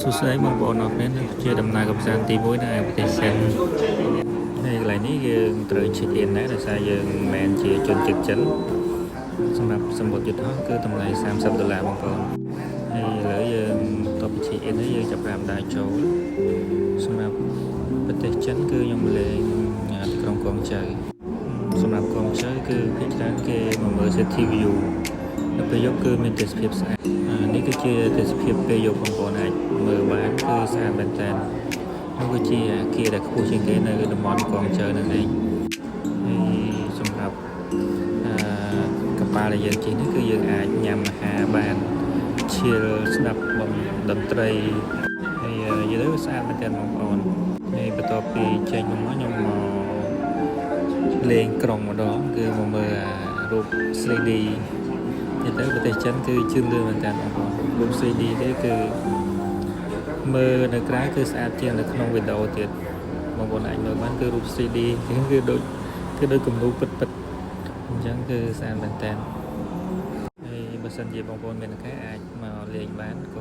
សួស្តីបងប្អូនអរគ្នានេះជាដំណើរកម្សាន្តទី1នៅឯប្រទេសចិនហើយកន្លែងនេះយើងត្រូវ check in ដែរដោយសារយើងមិនមែនជាជនជាតិចិនសម្រាប់សំបុត្រយន្តហោះគឺតម្លៃ30ដុល្លារបងប្អូនហើយឥឡូវយើងតប check in ហើយយើងចាប់ផ្ដើមដើរចូលសម្រាប់ប្រទេសចិនគឺខ្ញុំលេងទីក្រុងកងចៅសម្រាប់កងចៅគឺភាគច្រើនគេមកមើល city view នៅពេលយប់គឺមានទេសភាពស្អាតអានេះគឺជាទេសភាពពេលយប់បងប្អូនអាចមើលបានគឺស្អាតមែនតើនោះគឺជាអគារដែលខ្ពស់ជាងគេនៅតំបន់កងចៅนั่នឯងហើយសម្រាប់អឺកប៉ាល់ដែលយើងជិះនេះគឺយើងអាចញ៉ាំអាហារបាន chill ស្ដាប់បំតន្ត្រីហើយនិយាយទៅវាស្អាតមែនទែនបងប្អូនហើយបន្ទាប់ពីចេញមកខ្ញុំមកលេងក្រុងម្ដងគឺមកមើលអារូប 3D និយាយទៅប្រទេសចិនគឺជឿនលឿនមែនតើបងប្អូនរូប 3D ទេគឺមើលនៅក្រៅគឺស្អាតជាងនៅក្នុងវីដេអូទៀតបងប្អូនអាចមើលបានគឺរូប 3D គឺដូចគំនូរពិតពិតអញ្ចឹងគឺស្អាតមែនតើហើយបើសិនជាបងប្អូនមានឱកាសអាចមកលេងបានក៏